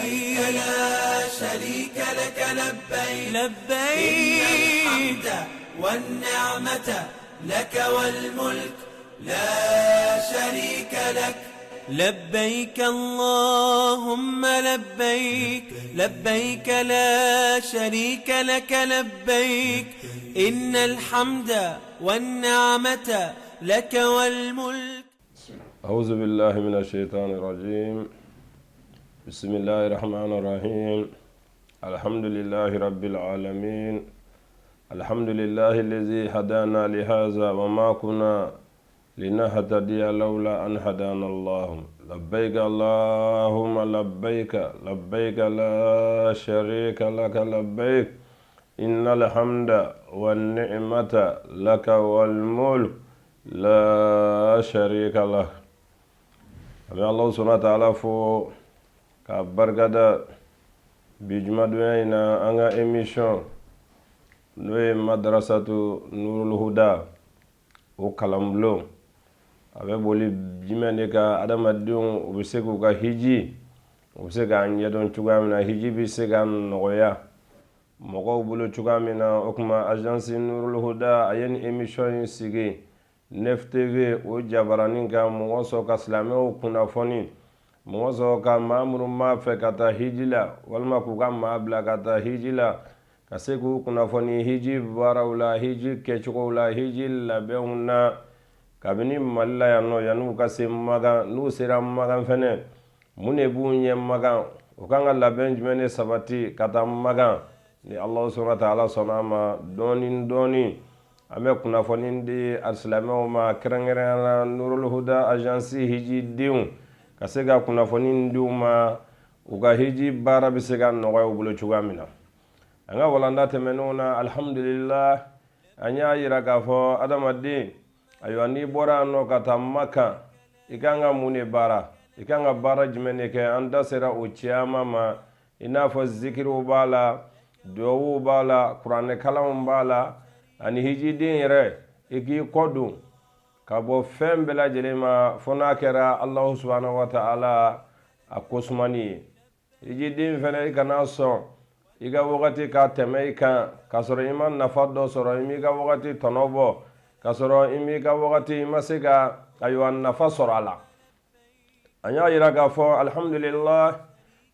لبيك لا شريك لك لبيك، لبيك إن الحمد والنعمة لك والملك لا شريك لك. لبيك اللهم لبيك، لبيك لا شريك لك لبيك، إن الحمد والنعمة لك والملك. أعوذ بالله من الشيطان الرجيم. بسم الله الرحمن الرحيم. الحمد لله رب العالمين. الحمد لله الذي هدانا لهذا وما كنا لنهتدي لولا أن هدانا الله. لبيك اللهم لبيك، لبيك لا شريك لك لبيك، إن الحمد والنعمة لك والملك لا شريك لك. An bɛ Alahu subahana wa taala fo k'a barikada bi jumadonya in na. An ka émission, n'o ye Madarasatu Nurul Huda, o kalanbulon, a bɛ boli jumɛn de kan? Adamadenw, u bɛ se k'u ka hiji, u bɛ se k'a ɲɛdɔn cogoya min na, hiji bɛ se ka nɔgɔya mɔgɔw bolo cogoya min na. O tuma, agence Nurul Huda, a ye nin émission in sigi Nef TV o jabaranin kan, mɔgɔ sɔrɔ ka silamɛw kunnafoni, mɔgɔ sɔrɔ ka maa minnu b'a fɛ ka taa hiji la walima k'u ka maa bila ka taa hiji la, ka se k'u kunnafoni hiji baaraw la, hiji kɛcogow la, hiji labɛnw na, kabini Mali la yan nɔ yan'u ka se Makan. N'u sera Makan fɛnɛ, mun de b'u ɲɛ Makan? U kan ka labɛn jumɛn de sabati ka taa Makan? Ni Alahu subahana wa taala sɔnna a ma, dɔɔni dɔɔni an bɛ kunnafoni di alisilamɛw ma, kɛrɛnkɛrɛnnenya la Nurul Huda agence hijidenw, ka se ka kunnafoni di u ma, u ka hiji baara bɛ se ka nɔgɔya u bolo cogoya min na. An ka walanda tɛmɛnenw na, alihamudulila, an y'a yira k'a fɔ adamaden, ayiwa, n'i bɔra yan nɔ ka taa Makan, i kan ka mun de baara? I kan ka baara jumɛn de kɛ? An da sera o caman ma, i n'a fɔ zikiriw b'a la, duwawuw b'a la, kuranɛkalanw b'a la, ani hijiden yɛrɛ, i k'i kɔ don ka bɔ fɛn bɛɛ lajɛlen ma fo n'a kɛra Alahu subahana wa taala a kosumani ye. Hijiden fɛnɛ, i kana sɔn i ka wagati ka tɛmɛ i kan k'a sɔrɔ i ma nafa dɔ sɔrɔ, i m'i ka wagati tɔnɔ bɔ, k'a sɔrɔ i m'i ka wagati, i ma se ka, ayiwa, nafa sɔrɔ a la. An y'a yira k'a fɔ, alihamudulila,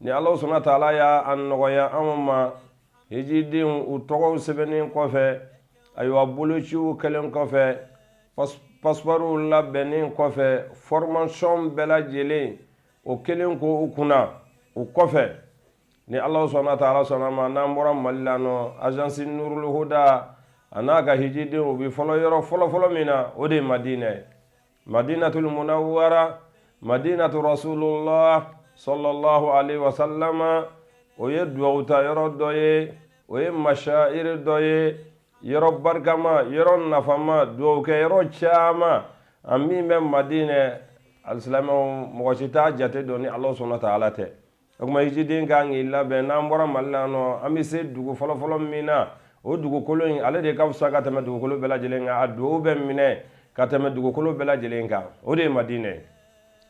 ni Alahu subahana taala y'a nɔgɔya anw ma, hijidenw, u tɔgɔw sɛbɛnnen kɔfɛ, ayiwa, bolociw kɛlen kɔfɛ, pasipɔriw labɛnnen kɔfɛ, formation bɛɛ lajɛlen o kɛlen ko u kunna, o kɔfɛ, ni Alahu subahana taala sɔnna ma, n'an bɔra Mali la nɔ, agence Nurul Huda a n'a ka hijidenw, u bɛ fɔlɔ yɔrɔ fɔlɔfɔlɔ min na, o de ye Madinɛ ye, Madinatul Munawwara, Madinatu Rasulullah sallallahu alaihi wasallam. O ye duwawu ta yɔrɔ dɔ ye, o ye mashairi dɔ ye, yɔrɔ barikama, yɔrɔ nafama, duwawu kɛ yɔrɔ caman a min bɛ Madinɛ. Alisilamɛw, mɔgɔ si t'a jate dɔn ni Alahu subahana taala tɛ. O tuma, hijiden kan k'i labɛn. N'an bɔra Mali la nɔ, an bɛ se dugu fɔlɔfɔlɔ min na, o dugukolo in, ale de ka fisa ka tɛmɛ dugukolo bɛɛ lajɛlen kan, a duwawu bɛ minɛ ka tɛmɛ dugukolo bɛɛ lajɛlen kan, o de ye Madinɛ.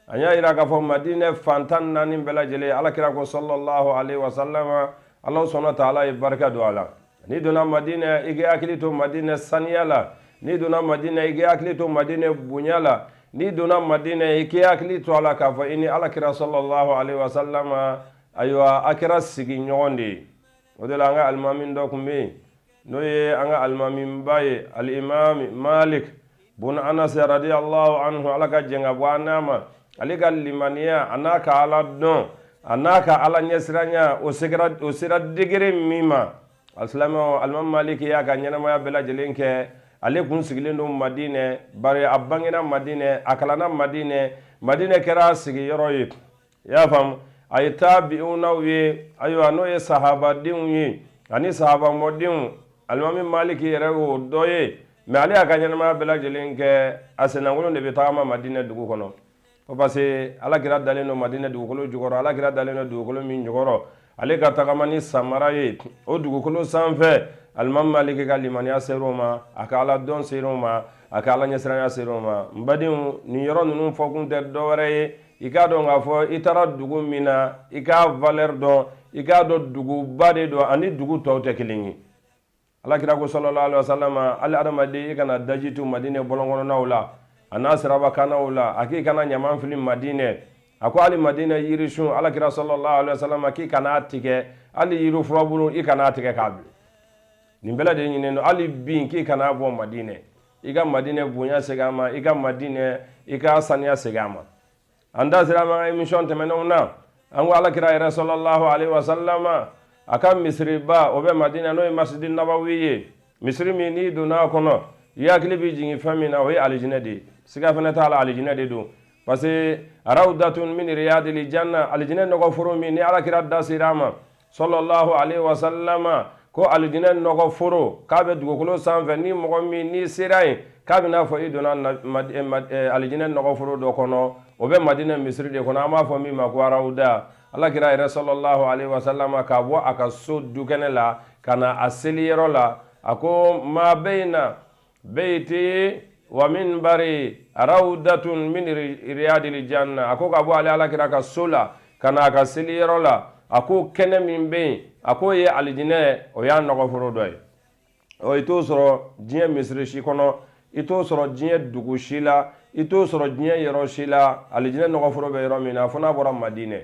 An y'a yira k'a fɔ Madinɛ fan 14 bɛɛ lajɛlen, Ala kira ko sallallahu alaihi wasallam, Ala subahana taala ye barika don a la. N'i donna Madinɛ, i k'i hakili to Madinɛ saniya la. N'i donna Madinɛ, i k'i hakili to Madinɛ bonya la. N'i donna Madinɛ, i k'i hakili to a la k'a fɔ i ni Ala kira sallallahu alaihi wasallam, ayiwa, a kɛra sigiɲɔgɔn de ye. O de la, an ka alimami dɔ tun bɛ yen, n'o ye an ka alimamiba ye, alimami Malik bun Anas radiyallahu anhu, Ala ka jɛn ka bɔ a n'a ma. Ale ka limaniya, a n'a ka Ala dɔn, a n'a ka Ala ɲɛsiranya, o sera degré min ma, alisilamɛw, alimami Maliki y'a ka ɲɛnamaya bɛɛ lajɛlen kɛ, ale kun sigilen don Madinɛ, bari a bangena Madinɛ, a kalanna Madinɛ, Madinɛ kɛra a sigiyɔrɔ ye. I y'a faamu, a ye tabi'unaw ye, ayiwa, n'o ye sahabadenw ye ani sahabamɔdenw, alimami Maliki yɛrɛ y'o dɔ ye. Mais ale y'a ka ɲɛnamaya bɛɛ lajɛlen kɛ, a sennankolo de bɛ tagama Madinɛ dugu kɔnɔ, ko parce que Ala kira dalen don Madinɛ dugukolo jukɔrɔ. Ala kira dalen don dugukolo min jukɔrɔ, ale ka tagama ni samara ye o dugukolo sanfɛ. Alimami Maliki ka limaniya ser'o ma, a ka Ala dɔn ser'o ma, a ka Ala ɲɛsiranya ser'o ma. N badenw, nin yɔrɔ ninnu fɔkun tɛ dɔwɛrɛ ye. I k'a dɔn k'a fɔ i taara dugu min na, i k'a valeur dɔn, i k'a dɔn duguba de don, ani dugu tɔw tɛ kelen ye. Alakira ko sallallahu alaihi wasallam, hali adamaden, i kana daji tu Madinɛ bɔlɔnkɔnɔnaw la, a n'a sirabakanaw la. A k'i kana ɲaman fili Madinɛ. A ko hali Madinɛ yirisun, Alakira sallallahu alaihi wasallam k'i kana tigɛ, hali yiri furabulu, i kana tigɛ k'a bila. Nin bɛɛ lajɛlen ɲininen don. Hali bin, k'i kana bɔ Madinɛ. I ka Madinɛ bonya segin a ma, i ka Madinɛ, i ka saniya segin a ma. An da sera an ka émission tɛmɛnenw na, an ko Alakira yɛrɛ sallallahu alaihi wasallam, a ka misiriba o bɛ Madinɛ, n'o ye Masjid Nabawi ye. Misiri min n'i donna a kɔnɔ, i hakili bɛ jigin fɛn min na, o ye alijinɛ de ye. Siga fɛnɛ t'a la, alijinɛ de don, parce que rawdatun min riyadil janna, alijinɛ nɔgɔforo min ni Alakira da sera a ma sallallahu alaihi wasallama, ko alijinɛ nɔgɔ foro k'a bɛ dugukolo sanfɛ, ni mɔgɔ min n'i sera yen, k'a bɛna fɔ i donna alijinɛ nɔgɔ foro dɔ kɔnɔ. O bɛ Madinɛ misiri de kɔnɔ, an b'a fɔ min ma ko arawuda. Alakira yɛrɛ sallallahu alaihi wasallama, k'a bɔ a ka so dukɛnɛ la ka na a seliyɔrɔ la, a ko ma bayna beyti wa minbari rawdatun min riyadil janna. A ko ka bɔ ale Alakira ka so la ka na a ka seliyɔrɔ la, a ko kɛnɛ min bɛ yen, a k'o ye alijinɛ, o y'a nɔgɔforo dɔ ye. Ɔ, i t'o sɔrɔ diɲɛ misiri si kɔnɔ, i t'o sɔrɔ diɲɛ dugu si la, i t'o sɔrɔ diɲɛ yɔrɔ si la, alijinɛ nɔgɔforo bɛ yɔrɔ min na, fo n'a bɔra Madinɛ.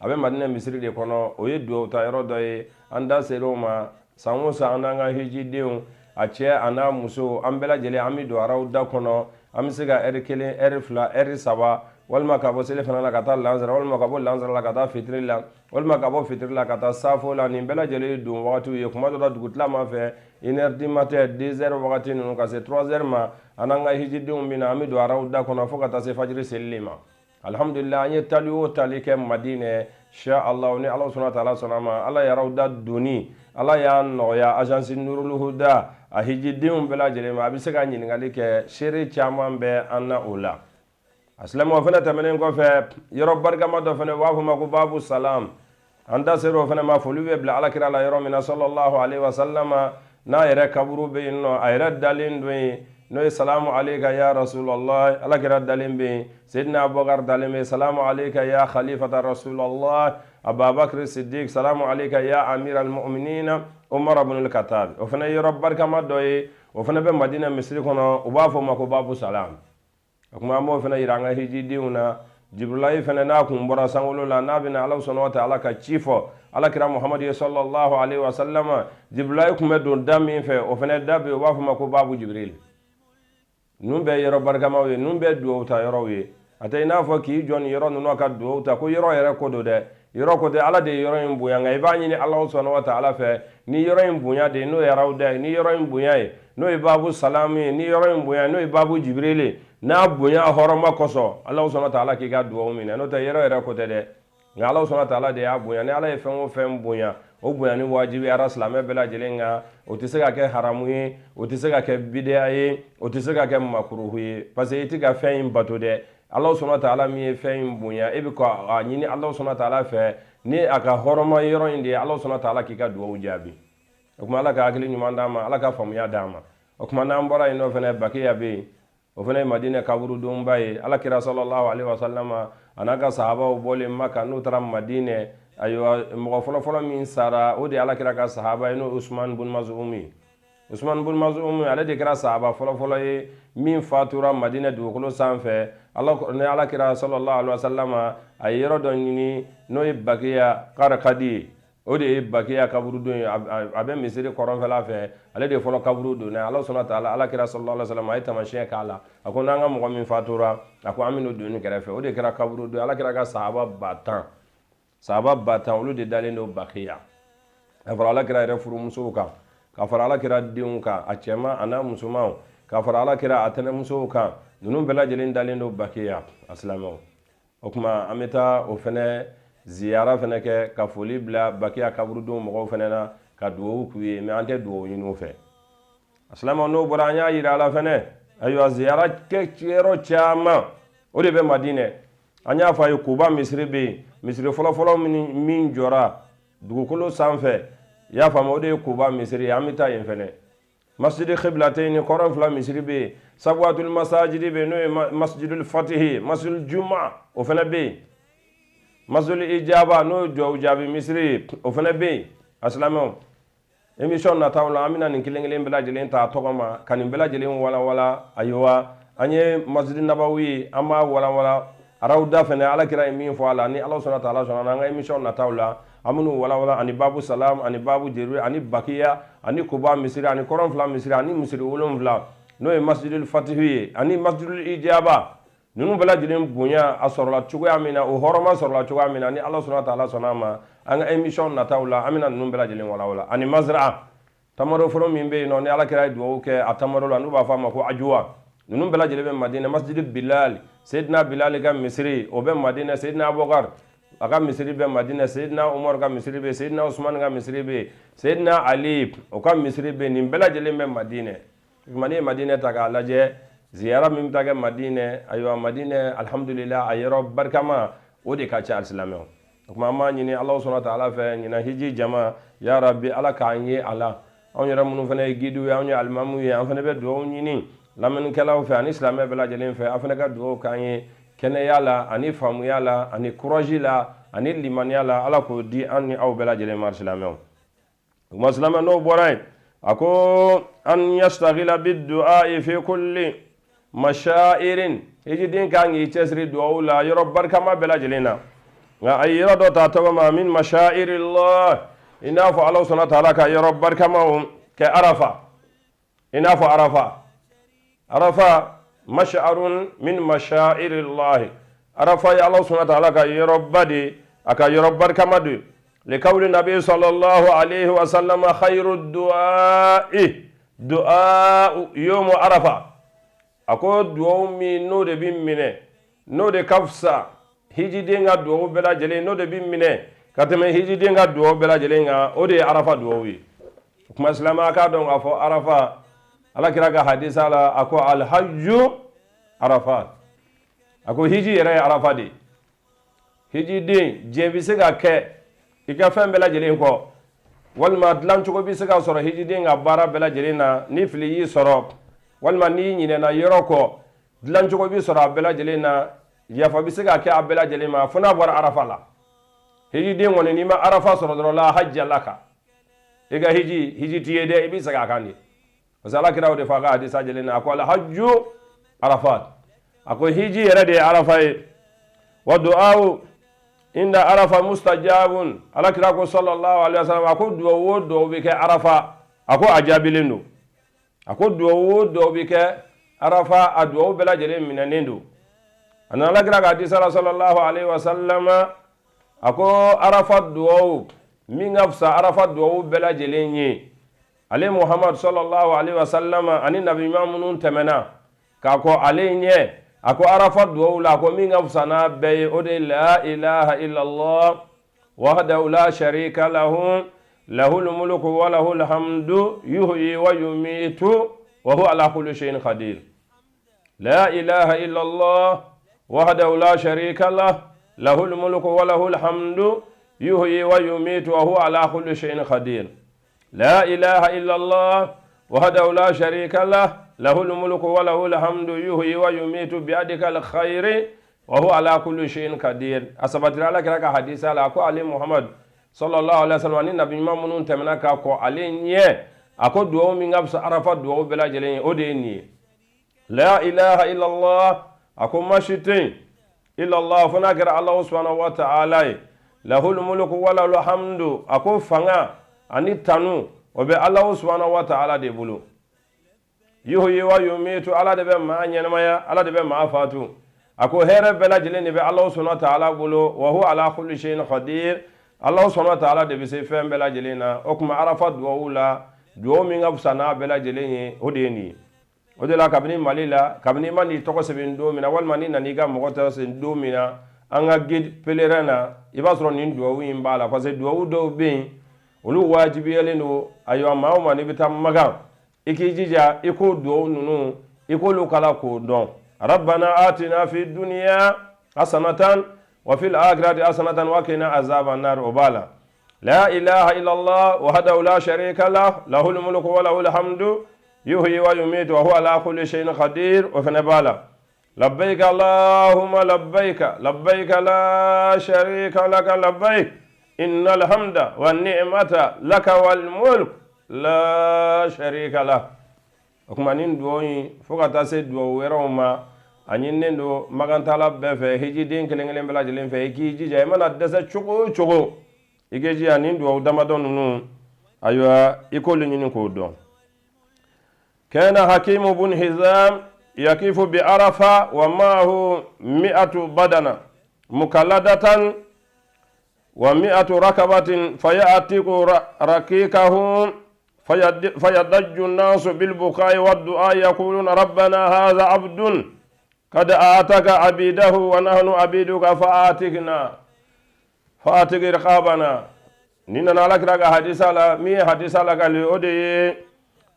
A bɛ Madinɛ misiri de kɔnɔ. O ye dugawu ta yɔrɔ dɔ ye, an da ser'o ma. San o san, an n'an ka hijidenw, a cɛ a n'a muso, an bɛɛ lajɛlen, an bɛ don arawuda kɔnɔ. An bɛ se ka ɛri 1, ɛri 2, ɛri 3, walima ka bɔ seli fana la ka taa lansara, walima ka bɔ lansara la ka taa fitiri la, walima ka bɔ fitiri la ka taa safo la. Nin bɛɛ lajɛlen ye don wagatiw ye. Kuma dɔ la, dugutilama fɛ, 1h du matin, 2h wagati ninnu, ka se 3h ma, an n'an ka hijidenw bɛ na, an bɛ don arawuda kɔnɔ fo ka taa se fajiri selili ma. Alhamdulillah, an ye tali o tali kɛ Madinɛ, sha Allah, ni Ala subhanahu wa ta'ala sɔnna ma, Ala ye arawuda donni, Ala y'a nɔgɔya agence Nurul Huda a hijidenw bɛɛ lajɛlen ma. A bɛ se ka ɲininkali kɛ, seere caman bɛ an na o la. A silamɛw fana tɛmɛnen kɔfɛ, yɔrɔ barikama dɔ fana, u b'a fɔ ma ko Babu Salam. An da sera o fana ma. Foli bɛ bila Alakira la yɔrɔ min na sallallahu alaihi wasallama, n'a yɛrɛ kaburu bɛ yen nɔ, a yɛrɛ dalen don yen, n'o ye salamu alayka ya rasulallah. Alakira dalen bɛ yen, Seydina Abubakar dalen bɛ yen, salamu alayka ya khalifata rasulallah Abubakar Siddiq, salamu alayka ya amir al-mu'minina Umar ibn al-Khattab. O fana ye yɔrɔ barikama dɔ ye, o fana bɛ Madina misiri kɔnɔ, u b'a fɔ o ma ko Babu Salam. O tuma an b'o fana yira an ka hijidenw na. Jibirilayi fana, n'a kun bɔra sankolo la, n'a bɛna Ala subhanahu wa ta'ala ka ci fɔ Alakira Muhamadu ye sallallahu alaihi wa sallama, Jibirilayi kun bɛ don da min fɛ, o fana da bɛ yen, u b'a fɔ ma ko Babu Jibiril. Ninnu bɛɛ yɔrɔ barikamaw ye, ninnu bɛɛ duwawu ta yɔrɔw ye. A tɛ i n'a fɔ k'i jɔ nin yɔrɔ ninnu ka duwawu ta ko yɔrɔ yɛrɛ ko don dɛ. Yɔrɔ ko tɛ, Ala de ye yɔrɔ in bonya. Nka i b'a ɲini Ala subhanahu wa ta'ala fɛ ni yɔrɔ in bonya de ye, n'o ye arawuda ye, ni yɔrɔ in bonya ye, n'o ye Babu Salamu ye, ni yɔrɔ in bonya, n'o ye Babu Jibirili ye, n'a bonya hɔrɔma kosɔn, Ala subhanahu wa ta'ala k'i ka duwawu minɛ. N'o tɛ, yɔrɔ yɛrɛ ko tɛ dɛ, nka Ala subhanahu wa ta'ala de y'a bonya. Ni Ala ye fɛn o fɛn bonya, o bonyani wajibiyara silamɛ bɛɛ lajɛlen kan. O tɛ se ka kɛ haramu ye, o tɛ se ka kɛ bidiya ye, o tɛ se ka kɛ makuruhu ye, parce que i tɛ ka fɛn in bato dɛ. Ala subhanahu wa ta'ala min ye fɛn in bonya, e bɛ ka a ɲini Ala subhanahu wa ta'ala fɛ ni a ka hɔrɔma yɔrɔ in de ye, Ala subhanahu wa ta'ala k'i ka dugawu jaabi. O tuma, Ala ka hakili ɲuman d'an ma, Ala ka faamuya d'an ma. O tuma, n'an bɔra yen nɔ fana, Bakiya bɛ yen, o fana ye Madinɛ kaburudonba ye. Ala kira sallallahu alaihi wasallama a n'a ka sahabaw bɔlen Maka, n'u taara Madinɛ, ayiwa, mɔgɔ fɔlɔfɔlɔ min sara, o de ye Ala kira ka sahaba ye, n'o ye Usman bun Maz'um ye. Usman bun Maz'um, ale de kɛra sahaba fɔlɔfɔlɔ ye min fatura Madinɛ dugukolo sanfɛ. Ala ni Ala kira sallallahu alaihi wasallama a ye yɔrɔ dɔ ɲini, n'o ye Bakiya Karakadi ye. O de ye Bakiya kaburudon ye, a bɛ misiri kɔrɔnfɛla fɛ. Ale de fɔlɔ kaburu donna. Ala subhanahu wa ta'ala, Ala kira sallallahu alaihi wasallam a ye taamasiyɛn k'a la. A ko n'an ka mɔgɔ min fatura, a ko an bɛn'o don nin kɛrɛfɛ. O de kɛra kaburudon. Ala kira ka sahaba 10 000, sahaba 10 000, olu de dalen don Bakiya, ka fara Ala kira yɛrɛ furumusow kan, ka fara Ala kira denw kan, a cɛman a n'a musomanw, ka fara Ala kira a tɛnɛmusow kan. Ninnu bɛɛ lajɛlen dalen don Bakiya, a silamɛw. O tuma, an bɛ taa o fɛnɛ ziyara fɛnɛ kɛ, ka foli bila Bakiya kaburudenw mɔgɔw fɛnɛ na, ka dugawu k'u ye, mais an tɛ dugawu ɲini u fɛ, a silamɛw. N'o bɔra, an y'a yira a la fɛnɛ, ayiwa, ziyara kɛ yɔrɔ caman, o de bɛ Madinɛ. An y'a fɔ a ye, Kuba misiri bɛ yen, misiri fɔlɔfɔlɔ min jɔra dugukolo sanfɛ, i y'a faamu, o de ye Kuba misiri ye. An bɛ taa yen fɛnɛ. Masjidi Qiblatayni, kɔrɔn fila misiri bɛ yen. Sabuatul masajidi bɛ yen, n'o ye Masjidul Fatihi, Masjidul Juma, o fana bɛ yen. Masjidul Ijaba, n'o ye duwawu jaabi misiri ye, o fana bɛ yen. A silamɛw, émission nataw la, an bɛna nin kelen kelen bɛɛ lajɛlen ta tɔgɔ ma ka nin bɛɛ lajɛlen walawala. Ayiwa, an ye Masjidi Nabawi ye, an b'a walawala. Arawuda fana, Ala kira ye min fɔ a la, ni Ala sɔnna taala sɔnna, an ka émission nataw la, an bɛn'u walawala, ani Babu Salam, ani Babu Jeruri, ani Bakiya, ani Kuba misiri, ani kɔrɔn fila misiri, ani misiri 7, n'o ye Masjidul Fatihi ye, ani Masjidul Ijaba. Ninnu bɛɛ lajɛlen bonya a sɔrɔla cogoya min na, o hɔrɔma sɔrɔla cogoya min na, ni Ala sɔnna taala sɔnna a ma, an ka émission nataw la, an bɛna ninnu bɛɛ lajɛlen walawala. Ani Mazra tamaroforo min bɛ yen nɔ, ni Ala kira ye dugawu kɛ a tamaro la, n'u b'a fɔ a ma ko Ajuwa, ninnu bɛɛ lajɛlen bɛ Madina. Masjid Bilal, Seydina Bilal ka misiri, o bɛ Madina. Seydina Abubakar a ka misiri bɛ Madina. Seydina Umar ka misiri bɛ, Seydina Usman ka misiri bɛ, Seydina Ali o ka misiri bɛ. Nin bɛɛ lajɛlen bɛ Madina. Tuma n'i ye Madinɛ ta k'a lajɛ, ziyara min bɛ taa kɛ Madinɛ, ayiwa, Madinɛ, alihamudulila, a yɔrɔ barikama o de ka ca, alisilamɛw. O tuma an b'a ɲini Alahu subahana taala fɛ, ɲinan hiji jama, ya rabi, Ala k'an ye a la. Anw yɛrɛ minnu fana ye gidiw ye, anw ye alimamuw ye, an fana bɛ dugawu ɲini lamɛnnikɛlaw fɛ ani silamɛ bɛɛ lajɛlen fɛ, aw fana ka dugawu k'an ye kɛnɛya la, ani faamuya la, ani courage la, ani limaniya la. Ala k'o di an ni aw bɛɛ lajɛlen ma, silamɛw. O tuma silamɛ, n'o bɔra yen, a ko an yastagila bidu'ai fi kulli mashairin, hijiden kan k'i cɛsiri duwawu la yɔrɔ barikama bɛɛ lajɛlen na. Nka a ye yɔrɔ dɔ ta tɔgɔ ma min mashairillah, i n'a fɔ Ala subahana taala ka yɔrɔ barikamaw kɛ Arafa, i n'a fɔ Arafa. Arafa mash'arun min mashairillahi, Arafa ye Ala subahana taala ka yɔrɔba de, a ka yɔrɔ barikama de. Likawli nabi sallallahu alaihi wa sallam, khayru du'a'i du'a yawmu Arafa. A ko duwawu min n'o de bɛ minɛ, n'o de ka fisa hijiden ka duwawu bɛɛ lajɛlen, n'o de bɛ minɛ ka tɛmɛ hijiden ka duwawu bɛɛ lajɛlen kan, o de ye Arafa duwawu ye. O tuma silamɛ k'a dɔn k'a fɔ Arafa, Ala kira ka hadisa la, a ko alhajju Arafat, a ko hiji yɛrɛ ye Arafa de ye. Hijiden, diɲɛ bɛ se ka kɛ i ka fɛn bɛɛ lajɛlen kɔ, walima dilancogo bɛ se ka sɔrɔ hijiden ka baara bɛɛ lajɛlen na. Ni fili y'i sɔrɔ, walima n'i ɲinɛna yɔrɔ kɔ, dilancogo bɛ sɔrɔ a bɛɛ lajɛlen na, yafa bɛ se ka kɛ a bɛɛ lajɛlen ma, fo n'a bɔra Arafa la. Hijiden kɔni, n'i ma Arafa sɔrɔ dɔrɔn, la hajja laka, i ka hiji, hiji t'i ye dɛ, i bɛ segin a kan de. Parce que Ala kira o de fɔ a ka hadisa jɛlen na, a ko alhajju Arafat, a ko hiji yɛrɛ de ye Arafa ye. Wa du'awu inda Arafa mustajabun, Ala kira ko sallallahu alaihi wasallam, a ko duwawu o duwawu bɛ kɛ Arafa, a ko a jaabilen don. A ko duwawu o duwawu bɛ kɛ Arafa, a duwawu bɛɛ lajɛlen minɛnen don. A nana Ala kira ka hadisa la sallallahu alaihi wasallam, a ko Arafa duwawu min ka fisa Arafa duwawu bɛɛ lajɛlen ye, ale Muhamadu sallallahu alaihi wasallam ani nabi ɲuman minnu tɛmɛna k'a kɔn ale ɲɛ, a ko Arafa duwawu la, a ko min ka fisa n'a bɛɛ ye, o de ye la ilaha illallah wahdahu la sharika lahu lahul mulku wa lahul hamdu yuhyi wa yumitu wa huwa ala kulli shay'in qadir. La ilaha illallah wahdahu la sharika lah lahul mulku wa lahul hamdu yuhyi wa yumitu wa huwa ala kulli shay'in qadir. La ilaha illallah wahdahu la sharika lah lahul mulku wa lahul hamdu yuhyi wa yumitu biyadika alkhairi wa huwa ala kulli shay'in qadir. A sabatira Ala kira ka hadisa la, a ko ale Muhammad sallallahu alaihi wasallam ani nabi ɲuman minnu tɛmɛna ka kɔn ale ɲɛ, a ko duwawu min ka fisa Arafa duwawu bɛɛ lajɛlen ye, o de ye nin ye, la ilaha illallah, a ko ma si tɛ yen illallah fo n'a kɛra Alahu subahanahu wa ta'ala ye, lahul mulku wa lahul hamdu, a ko fanga ani tanu o bɛ Alahu subahanahu wa ta'ala de bolo, yuhyi wa yumitu, Ala de bɛ maa ɲɛnamaya, Ala de bɛ maa fatu, a ko hɛrɛ bɛɛ lajɛlen de bɛ Alahu subahanahu wa ta'ala bolo, wa huwa ala kulli shay'in qadir, Alahu subahanahu wa ta'ala de bɛ se fɛn bɛɛ lajɛlen na. O tuma Arafa duwawu la, duwawu min ka fisa n'a bɛɛ lajɛlen ye, o de ye nin ye. O de la, kabini Mali la, kabini i ma n'i tɔgɔ sɛbɛn don min na, walima n'i nana i ka mɔgɔ tɔgɔ sɛbɛn don min na an ka guide pèlerin na, i b'a sɔrɔ nin duwawu in b'a la, parce que duwawu dɔw bɛ yen, olu wajibiyalen don. Ayiwa, maa o maa n'i bɛ taa Makan, i k'i jija i k'o duwawu ninnu, i k'olu kalan k'o dɔn. Rabbana atina fi dunya hasanatan wa fil akhirati hasanatan wa qina azaban nar, o b'a la. La ilaha illallah wahdahu la sharika lah lahul mulku wa lahul hamdu. Yuhyi wa yumitu wa huwa ala kulli shay'in qadir, o fana b'a la. Labbaik allahumma labbaik, labbaik la sharika laka labbaik, innal hamda wan ni'mata laka wal mulk la sharika lak. O tuma nin dugawu in, fo ka taa se dugawu wɛrɛw ma, a ɲininen don makantaala bɛɛ fɛ, hijiden kelen kelen bɛɛ lajɛlen fɛ, i k'i jija, i mana dɛsɛ cogo o cogo, i k'i jija nin dugawu damadɔ ninnu, ayiwa, i k'olu ɲini k'o dɔn. Kana Hakimu bun Hizam yakifu bi Arafa wa maahu mi'atu badana mukalladatan wa mi'atu rakabatin fayatiku rakikahum fayadajju nasu bilbukai waddu'a yaquluna rabbana hadha abdun kad ataka abidahu wa nahnu abiduka fa'atikna fa'atik riqabana. Nin nana Alakira ka hadisa la. Min ye hadisa lakali, o de ye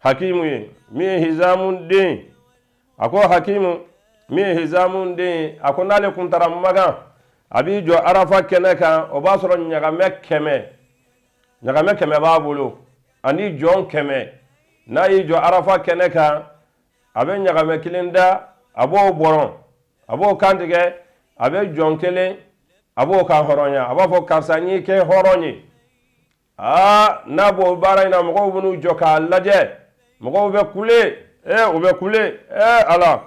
Hakimu ye, min ye Hizamu den. A ko Hakimu min ye Hizamu den, a ko n'ale kun taara Makan, a b'i jɔ Arafa kɛnɛ kan, o b'a sɔrɔ ɲagamɛ 100, ɲagamɛ 100 b'a bolo ani jɔn 100. N'a y'i jɔ Arafa kɛnɛ kan, a bɛ ɲagamɛ kelen da, a b'o bɔrɔn, a b'o kantigɛ, a bɛ jɔn kelen, a b'o kan hɔrɔnya, a b'a fɔ: "Karisa, n y'i kɛ hɔrɔn ye." Aa, n'a b'o baara in na, mɔgɔw bɛn'u jɔ k'a lajɛ, mɔgɔw bɛ kule, ee, u bɛ kule, ee Ala,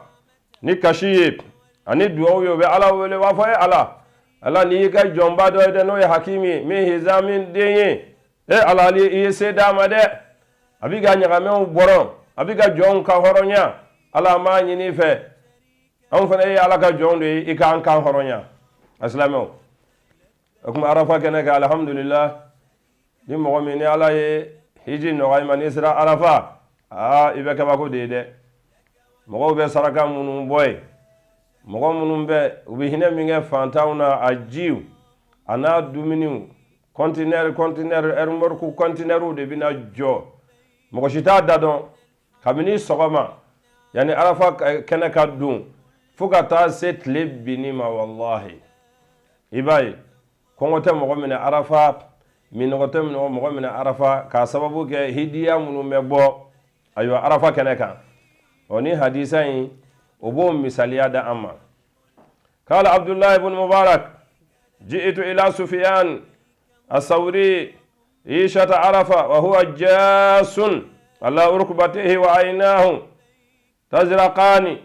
ni kasi ye ani duwawu ye. U bɛ Ala wele, u b'a fɔ: "E Ala, Ala, n'i y'i ka jɔnba dɔ ye dɛ, n'o ye Hakimi ye, min ye Hizami den ye. E Ala, i ye se d'a ma dɛ, a b'i ka ɲagamɛw bɔrɔn, a b'i ka jɔnw ka hɔrɔnya. Ala, an b'a ɲini i fɛ, anw fana ye Ala ka jɔnw de ye, i k'an kan hɔrɔnya." A silamɛw, o tuma Arafa kɛnɛ kan, alhamdulillah, ni mɔgɔ min ni Ala ye hiji nɔgɔya i ma, n'i sera Arafa, aa, i bɛ kabako de ye dɛ. Mɔgɔw bɛ saraka minnu bɔ yen, mɔgɔ minnu bɛ u bɛ hinɛ min kɛ fantanw na, a jiw a n'a dumuniw, kɔntinɛri kɔntinɛri, ɛrimɔriku kɔntinɛriw de bɛna jɔ, mɔgɔ si t'a da dɔn. Kabini sɔgɔma yanni Arafa kɛnɛ ka don fo ka taa se tile binni ma, walahi, i b'a ye kɔngɔ tɛ mɔgɔ minɛ Arafa, minnɔgɔ tɛ mɔgɔ minɛ Arafa, k'a sababu kɛ hidiya minnu bɛ bɔ, ayiwa, Arafa kɛnɛ kan. Ɔ, ni hadisa in, o b'o misaliya da an ma. Kala Abdullahi ibn Mubarak: ji'tu ila Sufyan asawri ishata Arafa wa huwa jasun ala rukbatihi wa aynahu tazraqani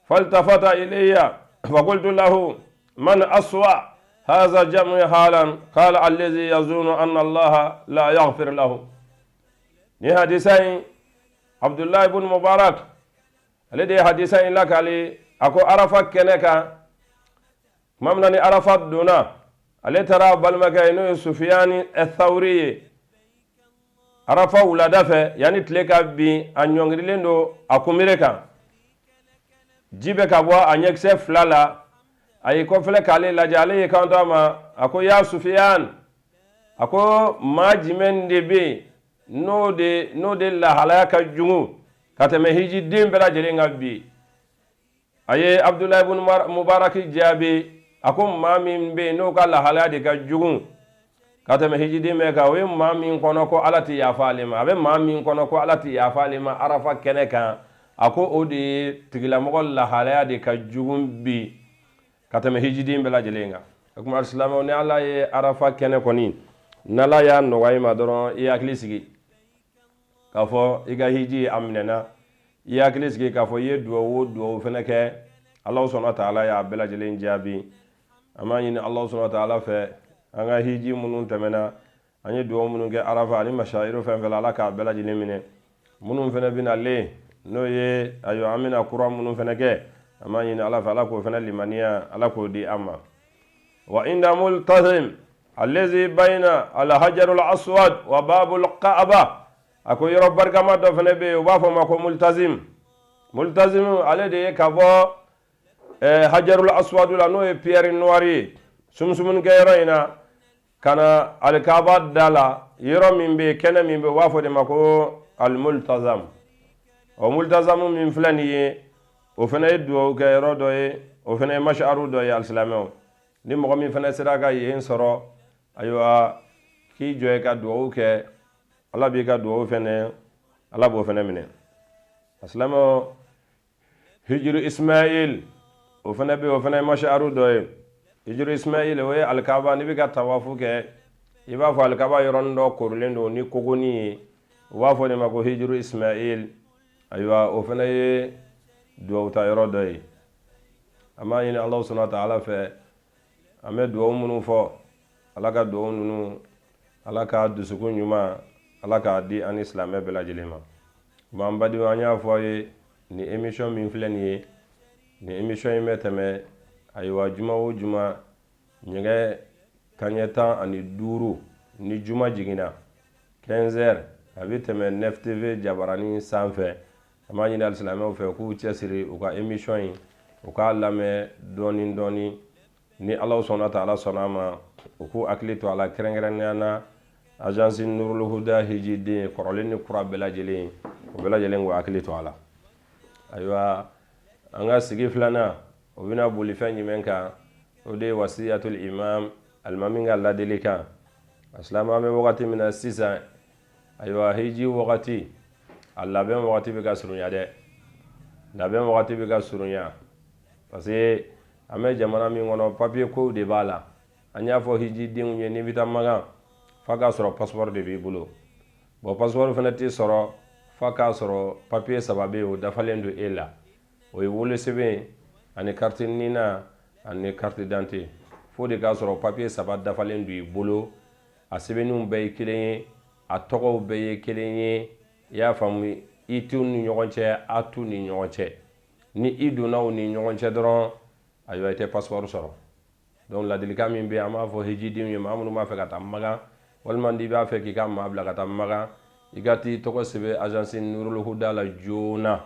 faltafata ilayya فقلت له: من أسوأ هذا الجمع حالا؟ قال: الذي يظن أن الله لا يغفر له. Ni hadisa in, Abdullahi ibn Mubarak ale de ye hadisa in lakali. A ko Arafa kɛnɛ kan, tuma min na ni Arafa donna, ale taara balimakɛ ye, n'o ye Sufiyani Thawri ye, Arafa wulada fɛ, yanni tile ka bin. A ɲɔngirilen don a kunbere kan, ji bɛ ka bɔ a ɲɛkisɛ fila la. A y'i kɔfilɛ k'ale lajɛ, ale y'i kanto a ma, a ko: "Ya Sufiyan," a ko, "maa jumɛn de bɛ yen n'o de lahalaya ka jugu ka tɛmɛ hijiden bɛɛ lajɛlen kan bi?" A ye Abudulayi ibn Mubaraki jaabi, a ko maa min bɛ yen n'o ka lahalaya de ka jugu ka tɛmɛ hijiden bɛɛ kan, o ye maa min kɔnɔ ko Ala tɛ yafa ale ma. A bɛ maa min kɔnɔ ko Ala tɛ yafa ale ma Arafa kɛnɛ kan, a ko o de ye tigilamɔgɔ lahalaya de ka jugu bi ka tɛmɛ hijiden bɛɛ lajɛlen kan. O tuma, silamɛw, ni Ala ye Arafa kɛnɛ kɔni, n'Ala y'a nɔgɔya i ma dɔrɔn, i hakili sigi k'a fɔ i ka hiji a minɛna. I hakili sigi k'a fɔ i ye duwawu o duwawu fɛnɛ kɛ, Ala sɔnna taala y'a bɛɛ lajɛlen jaabi. An b'a ɲini Ala sɔnna taala fɛ, an ka hiji minnu tɛmɛna, an ye duwawu minnu kɛ Arafa ani mashayiru fɛn fɛn la, Ala k'a bɛɛ lajɛlen minɛ. Minnu fɛnɛ bɛna len, n'o ye, ayiwa, an bɛna kura minnu fɛnɛ kɛ, an b'a ɲini Ala fɛ, Ala k'o fɛnɛ limaniya, Ala k'o di an ma. Wa inda multazim allazi bayna alhajarul aswad wa babul kaaba. A ko yɔrɔ barikama dɔ fɛnɛ bɛ yen, u b'a fɔ ma ko multazim. Multazim, ale de ye ka bɔ hajarul aswadu la, n'o ye pierre noire ye, sumusumunikɛ yɔrɔ in na, ka na alikaba da la, yɔrɔ min bɛ yen, kɛnɛ min bɛ yen, u b'a fɔ de ma ko almultazam. Ɔ, multazamu min filɛ nin ye, o fana ye duwawu kɛ yɔrɔ dɔ ye, o fana ye masharu dɔ ye. Alisilamɛw, ni mɔgɔ min fana sera ka yen sɔrɔ, ayiwa, k'i jɔ i ka duwawu kɛ, Ala b'i ka duwawu fɛnɛ, Ala b'o fɛnɛ minɛ. A silamɛw, Hijiru Ismail, o fana bɛ, o fana ye masharu dɔ ye. Hijiru Ismail, o ye alikaba, n'i bɛ ka tawafu kɛ, i b'a fɔ alikaba yɔrɔnin dɔ korilen don ni kogoni ye, u b'a fɔ de ma ko Hijiru Ismail. Ayiwa, o fana ye duwawu ta yɔrɔ dɔ ye. An b'a ɲini Alahu subahana taala fɛ, an bɛ duwawu minnu fɔ, Ala ka duwawu ninnu, Ala ka dusukun ɲuman, Ala k'a di an ni silamɛ bɛɛ lajɛlen ma. An badenw, an y'a fɔ aw ye, nin émission min filɛ nin ye, nin émission in bɛ tɛmɛ, ayiwa, juma o juma nɛgɛ kaɲɛ 15 ni juma jiginna 15 heures, a bɛ tɛmɛ 9 TV jabarani sanfɛ. An b'a ɲini alisilamɛw fɛ k'u cɛsiri, u ka émission in, u k'a lamɛn dɔɔni dɔɔni. Ni Ala sɔnna ta, Ala sɔnna a ma, u k'u hakili to a la, kɛrɛnkɛrɛnnenya na agence Nurul Huda hijiden kɔrɔlen ni kura bɛɛ lajɛlen, o bɛɛ lajɛlen k'u hakili to a la. Ayiwa, an ka sigi filanan, o bɛna boli fɛn jumɛn kan? O de ye wasiyatul imam, alimami ka ladilikan. A silamɛ, an bɛ wagati min na sisan, ayiwa, hiji wagati, a labɛn wagati bɛ ka surunya dɛ, labɛn wagati bɛ ka surunya, parce que an bɛ jamana min kɔnɔ, papiye kow de b'a la. An y'a fɔ hijidenw ye, n'i bɛ taa Makan, f'a k'a sɔrɔ passeport de b'i bolo. Bon, passeport fana tɛ sɔrɔ f'a k'a sɔrɔ papiye saba bɛ yen, o dafalen don e la. O ye wolosɛbɛn ani carte NINA ani carte d'identité. Fo de k'a sɔrɔ papiye saba dafalen don i bolo, a sɛbɛnninw bɛɛ ye kelen ye, a tɔgɔw bɛɛ ye kelen ye, i y'a faamu? I t'u ni ɲɔgɔn cɛ, a t'u ni ɲɔgɔn cɛ. Ni i donna u ni ɲɔgɔn cɛ dɔrɔn, ayiwa, i tɛ passeport sɔrɔ. Donc ladilikan min bɛ yen, an b'a fɔ hijidenw ye, maa minnu b'a fɛ ka taa Makan, walima n'i b'a fɛ k'i ka maa bila ka taa Makan, i ka t'i tɔgɔ sɛbɛn agence Nurul Huda la joona.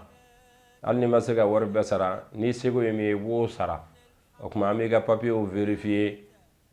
Hali n'i ma se ka wari bɛɛ sara, n'i seko ye min ye, i b'o sara. O tuma, an b'i ka papiyew vérifier,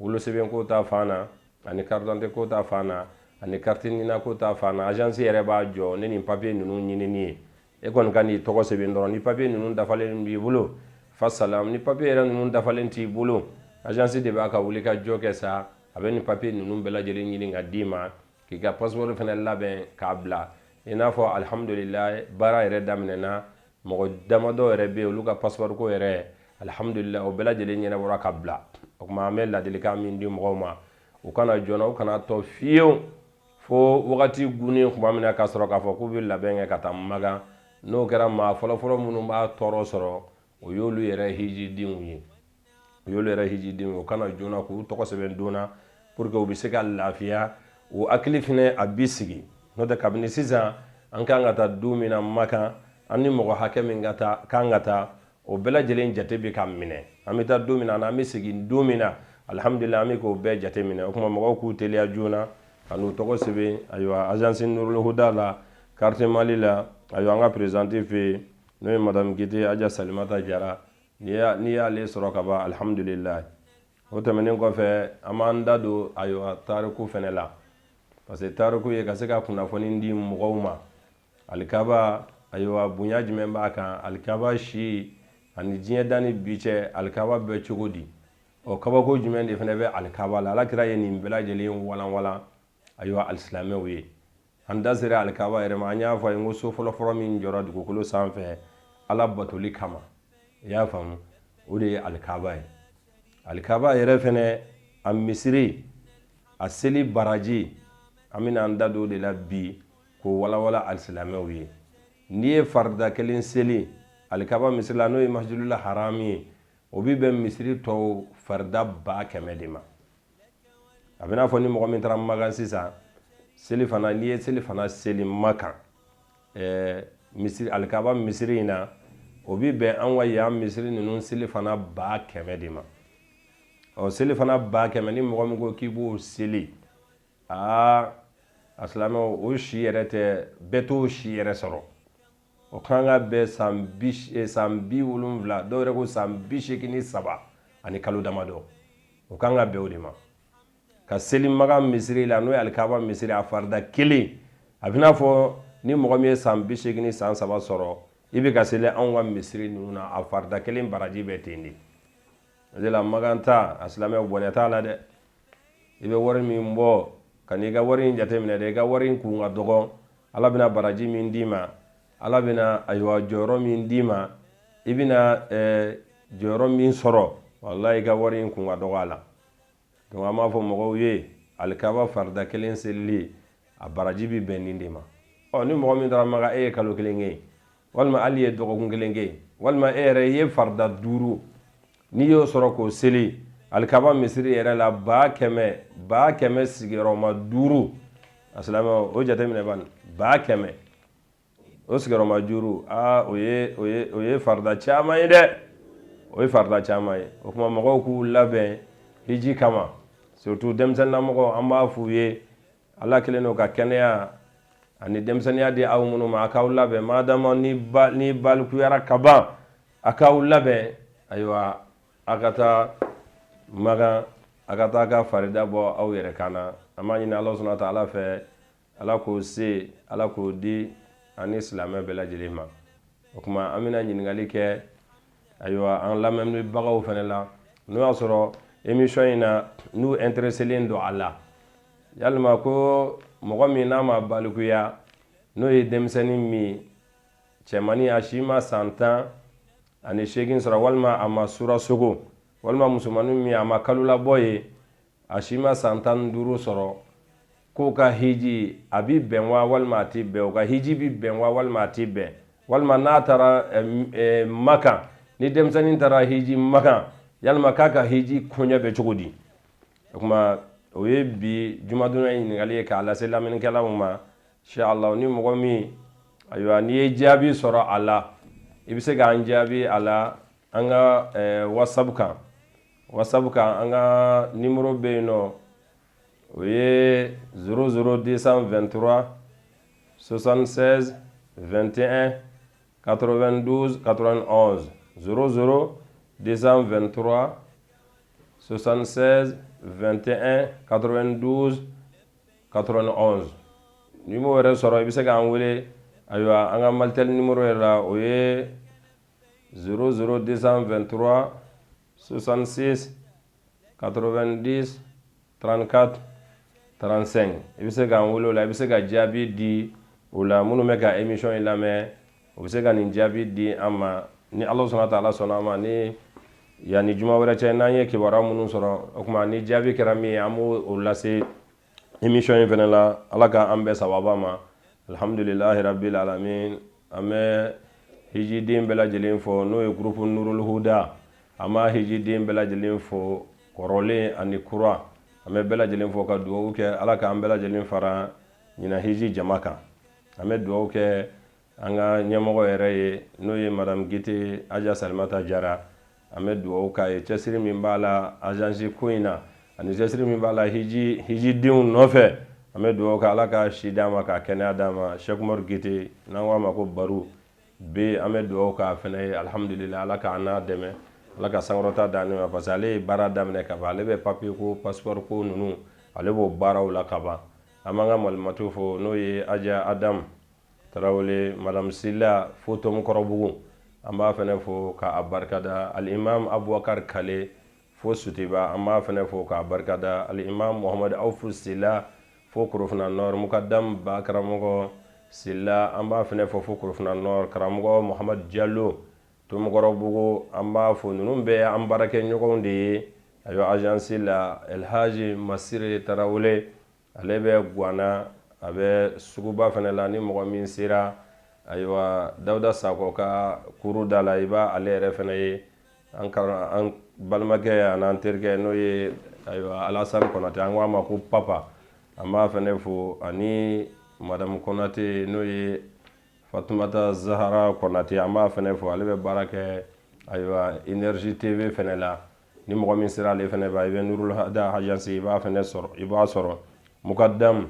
wolosɛbɛn ko ta fan na, ani carte d'identité ko ta fan na, ani carte NINA ko ta fan na. Agence yɛrɛ b'a jɔ ne nin papiye ninnu ɲinini ye. E kɔni ka n'i tɔgɔ sɛbɛn dɔrɔn. Ni papiye ninnu dafalen b'i bolo, fa salam. Ni papiye yɛrɛ ninnu dafalen t'i bolo, agence de b'a ka wuli ka jɔ kɛ sa, a bɛ nin papiye ninnu bɛɛ lajɛlen ɲini ka d'i ma, k'i ka passeport fana labɛn k'a bila. I n'a fɔ alihamudulila, baara yɛrɛ daminɛna, mɔgɔ damadɔ yɛrɛ bɛ yen, olu ka passeport ko yɛrɛ, alihamudulila, o bɛɛ lajɛlen ɲɛnabɔra ka bila. O tuma, an bɛ ladilikan min di mɔgɔw ma, u kana joona, u kana tɔ fiyewu fo wagati gunnen tuma min na k'a sɔrɔ k'a fɔ k'u bɛ labɛn kɛ ka taa Makan. N'o kɛra, maa fɔlɔfɔlɔ minnu b'a tɔɔrɔ sɔrɔ, o y'olu yɛrɛ hijidenw ye, o y'olu yɛrɛ hijidenw ye. U kana joona, k'u tɔgɔ sɛbɛn joona pour que u bɛ se ka lafiya, u hakili fana a bi sigi. N'o tɛ, kabini sisan, an kan ka taa don min na Makan, an ni mɔgɔ hakɛ min ka taa kan ka taa, o bɛɛ lajɛlen jate bɛ ka minɛ. An bɛ taa don min na, an bɛ segin don min na, alihamudulila, an bɛ k'o bɛɛ jate minɛ. O tuma, mɔgɔw k'u teliya joona ka n'u tɔgɔ sɛbɛn, ayiwa, agence Nurul Huda la, quartier Mali la, ayiwa, an ka présidente fɛ yen, n'o ye madame Gite Aja Salimata Jara. N'i y'ale sɔrɔ ka ban, alihamudulila. O tɛmɛnen kɔfɛ, an b'an da don, ayiwa, tariku fɛnɛ la, parce que tariku ye ka se ka kunnafoni di mɔgɔw ma. Alikaba, ayiwa, bonya jumɛn b'a kan? Alikaba si ani diɲɛ dan ni bi cɛ, alikaba bɛ cogo di? Ɔ, kabako jumɛn de fana bɛ alikaba la? Alakira ye nin bɛɛ lajɛlen walanwalan, ayiwa, alisilamɛw ye. An da sera alikaba yɛrɛ ma. An y'a fɔ a ye ko so fɔlɔfɔlɔ min jɔra dugukolo sanfɛ Ala batoli kama, i y'a faamu, o de ye alikaba ye. Alikaba yɛrɛ fɛnɛ, a misiri, a seli baraji, an bɛna an da don o de la bi k'o walawala alisilamɛw ye. N'i ye farida kelen seli alikaba misiri la, n'o ye masjidul harami ye, o bɛ bɛn misiri tɔw farida 100 000 de ma. A bɛ n'a fɔ ni mɔgɔ min taara Makan sisan, seli fana, n'i ye seli fana seli Makan misiri, alikaba misiri in na, o bɛ bɛn an ka yan misiri ninnu seli fana 100 000 de ma. Ɔ, seli fana 100 000, ni mɔgɔ min ko k'i b'o seli, aa, a silamɛw, o si yɛrɛ tɛ bɛɛ t'o si yɛrɛ sɔrɔ. O kan ka bɛn san 70, dɔw yɛrɛ ko san 83 ani kalo damadɔ, o kan ka bɛn o de ma ka seli Makan misiri la, n'o ye alikaba misiri, a farida kelen. A bɛ n'a fɔ ni mɔgɔ min ye san 80 ni san 3 sɔrɔ, i bɛ ka seli anw ka misiri ninnu na, a farida kelen baraji bɛ ten de. O de la, Makan ta, a silamɛw, bɔnɛ t'a la dɛ. I bɛ wari min bɔ, ka n'i ka wari in jateminɛ dɛ, i ka wari in kun ka dɔgɔ, Ala bɛna baraji min d'i ma. Ala bɛna ayiwa jɔyɔrɔ min d'i ma, i bɛna jɔyɔrɔ min sɔrɔ, walayi, i ka wari in kun ka dɔgɔ a la. Donc an b'a fɔ mɔgɔw ye, alikaba farida kelen selili, a baraji bɛ bɛn nin de ma. Ɔ ni mɔgɔ min taara Maka, e ye kalo kelen kɛ yen, walima hali ye dɔgɔkun kelen kɛ yen, walima e yɛrɛ ye farida duuru, n'i y'o sɔrɔ k'o seli alikaba misiri yɛrɛ la, 100,000, 500,000, a silamɛ, o jateminɛ bani, 100,000, o sigiyɔrɔma duuru, aa, o ye farida caman ye dɛ, o ye farida caman ye. O tuma mɔgɔw k'u labɛn hiji kama, surtout denmisɛnninlamɔgɔw. An b'a f'u ye, Ala kɛlen don ka kɛnɛya ani denmisɛnninya di aw minnu ma, a k'aw labɛn. Madama ni ba ni balikuyara ka ban, a k'aw labɛn, ayiwa, a ka taa Makan, a ka taa ka farida bɔ aw yɛrɛ kan na. An b'a ɲini Ala subahana taala fɛ, Ala k'o se, Ala k'o di ani silamɛ bɛɛ lajɛlen ma. O tuma an bɛna ɲininkali kɛ, ayiwa, an lamɛnbagaw fana la, n'o y'a sɔrɔ émission in na, n'u intéressé don a la, yalima ko mɔgɔ min n'a ma balikuya, n'o ye denmisɛnnin min cɛmannin, a si ma san 18 sɔrɔ, walima a ma sura sogo, walima musomannin min a ma kalolabɔ ye, a si ma san 15 sɔrɔ, k'o ka hiji a bi bɛn wa, walima a ti bɛn? O ka hiji bi bɛn wa, walima a ti bɛn? Walima n'a taara Makan, ni denmisɛnnin taara hiji Makan, yalima k'a ka hiji koɲɛ bɛ cogo di? O tuma o ye bi jumadonya ɲininkali ye k'a lase lamɛnnikɛlaw ma. Inshallah, ni mɔgɔ min, ayiwa, n'i ye jaabi sɔrɔ a la, i bɛ se k'an jaabi a la an ka WhatsApp kan. WhatsApp kan, an ka numéro bɛ yen nɔ, o ye 00 223 76 21 92 91, 00 223 76 21 92 91. N'i m'o yɛrɛ sɔrɔ, i bɛ se k'an wele, ayiwa, an ka Malitel numéro yɛrɛ la, o ye 00 223 66 90 34 35. I bɛ se k'an wele o la, i bɛ se ka jaabi di o la. Minnu bɛ ka émission in lamɛn, o bɛ se ka nin jaabi di an ma. Ni Ala sɔnna ta, Ala sɔnna a ma, ni yanni juma wɛrɛ cɛ, n'an ye kibaruya minnu sɔrɔ, o tuma ni jaabi kɛra min ye, an b'o o lase émission in fana la. Ala ka an bɛɛ sababa ma. Alhamdulilahi rabbil alamin. An bɛ hijiden bɛɛ lajɛlen fo, n'o ye groupe Nurul Huda. An b'a hijiden bɛɛ lajɛlen fo, kɔrɔlen ani kura, an bɛ bɛɛ lajɛlen fo ka dugawu kɛ, Ala k'an bɛɛ lajɛlen fara ɲinan hiji jama kan. An bɛ dugawu kɛ an ka ɲɛmɔgɔ yɛrɛ ye, n'o ye Madame Gite Aja Salimata Jara. An bɛ dugawu k'a ye, cɛsiri min b'a la agence ko in na, ani cɛsiri min b'a la hiji hijidenw nɔfɛ. An bɛ dugawu kɛ, Ala ka si d'a ma, ka kɛnɛya d'a ma. Cheikh Umaru Gite, n'an ko a ma ko Baru bi, an bɛ dugawu k'a fana ye. Alhamdulillah, Ala k'an n'a dɛmɛ, Ala ka sankɔrɔta d'an ma, parce que ale ye baara daminɛ ka ban. Ale bɛ papier ko, passeport ko ninnu, ale b'o baaraw la ka ban. An b'an ka malimatu fo, n'o ye Aja Adam Tarawele, Madame Sila fo Tomikɔrɔbugu, an b'a fana fo k'a barikada. Alimam Abubakar Kale fo Sutiba, an b'a fana fo k'a barikada. Alimam Muhamadu Awfu Sila fo Korofina Nord, Mukadam ba karamɔgɔ Sila, an b'a fana fo fo Korofina Nord. Karamɔgɔ Muhamadu Jalo Tomikɔrɔbugu, an b'a fo. Ninnu bɛɛ an baarakɛɲɔgɔnw de ye, ayiwa, agence la. Elhaji Masire Tarawele, ale bɛ Guwana, a bɛ suguba fana la. Ni mɔgɔ min sera, ayiwa, Dawuda Sakɔ ka kuru da la, i b'a ale yɛrɛ fana ye. An an balimakɛ an'an terikɛ, n'o ye, ayiwa, Alasani Kɔnatɛ, an ko a ma ko Papa, an b'a fana fo, ani Madame Kɔnatɛ, n'o ye Fatumata Zahara Kɔnatɛ, an b'a fana fo. Ale bɛ baara kɛ, ayiwa, Énergie TV fana la. Ni mɔgɔ min sera ale fana ba, i bɛ Nurul Hada agence, i b'a fana sɔrɔ, i b'a sɔrɔ. Mukadam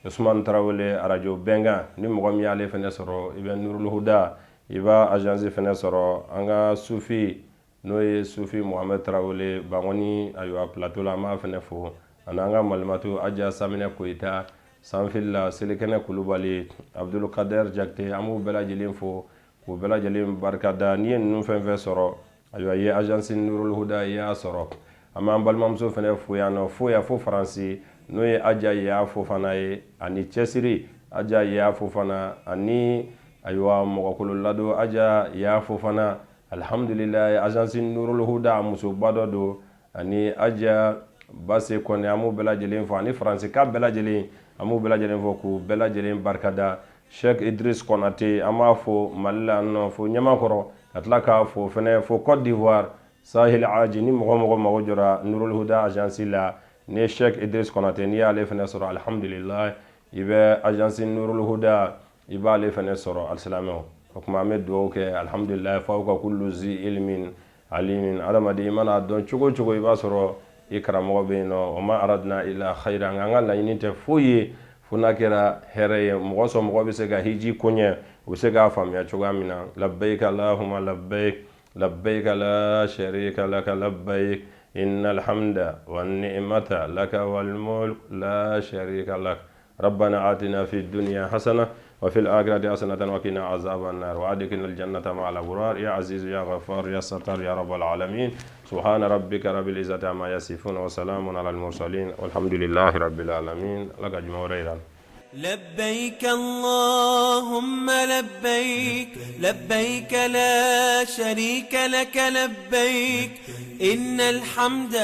Usman Tarawele, arajo Bɛnkan, ni mɔgɔ min y'ale fana sɔrɔ, i bɛ Nurul Huda, i b'a agence fana sɔrɔ. An ka sufi, n'o ye sufi Mohamed Tarawele Bangoni, ayiwa, plateau la, an b'a fana fo, ani an ka malimatu Aja Saminɛ Koyita Sanfilila, Selikɛnɛ Kulubali, Abdul Kader Jakite, an b'u bɛɛ lajɛlen fo k'u bɛɛ lajɛlen barikada. N'i ye ninnu fɛn fɛn sɔrɔ, ayiwa, i ye agence Nurul Huda, i y'a sɔrɔ. An b'an balimamuso fana fo yan nɔ, fo yan fo Faransi, n'o ye Aja Yaa Fofana ye, ani cɛsiri Aja Yaa Fofana, ani Ayiwa, mɔgɔkolo ladon Aja ya Fofana, alhamdulilayi, agence Nurul Huda musoba dɔ don, ani Aja Base Kɔnɛ, an b'u bɛɛ lajɛlen fo, ani Faransika bɛɛ lajɛlen, an b'u bɛɛ lajɛlen fo k'u bɛɛ lajɛlen barikada. Sheikh Idris Konate, an b'a fo Mali la nɔ fo Ɲamakɔrɔ, ka tila k'a fo fɛnɛ fo Côte d'Ivoire, Sahel Aji. Ni mɔgɔ mɔgɔ mago jɔra Nurul Huda agence la, ni ye Sheikh Idris Konate, n'i y'ale fɛnɛ sɔrɔ, alhamdulilayi, i bɛ agence Nurul Huda, i b'ale fɛnɛ sɔrɔ. Alisilamɛw, o tuma an bɛ dugawu kɛ, alhamdulilayi, fawka kullu zi ilmin alimin. Adamaden, i mana dɔn cogo o cogo, i b'a sɔrɔ i karamɔgɔ bɛ yen nɔ. Wa ma aradna illa khayra, nka an ka laɲini tɛ foyi ye fo n'a kɛra hɛrɛ ye. Mɔgɔ sɔn mɔgɔ bɛ se ka hiji koɲɛ, u bɛ se k'a faamuya cogoya min na. Labbayik allahumma labbayik, labbayik la sharika laka labbayik, innal hamda wan ni'mata laka wal mulk la sharika lak. ربنا آتنا في الدنيا حسنة وفي الآخرة حسنة وقنا عذاب النار وأدخلنا الجنة مع الأبرار يا عزيز يا غفار يا ستار يا رب العالمين. سبحان ربك رب العزة عما يصفون وسلام على المرسلين والحمد لله رب العالمين. لك أجمع. لبيك اللهم لبيك، لبيك لا شريك لك لبيك، إن الحمد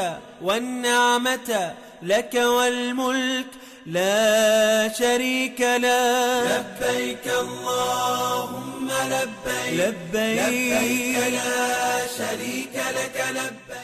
والنعمة لك والملك لا شريك له. لبيك اللهم لبيك، لبيك لا شريك لك لبيك.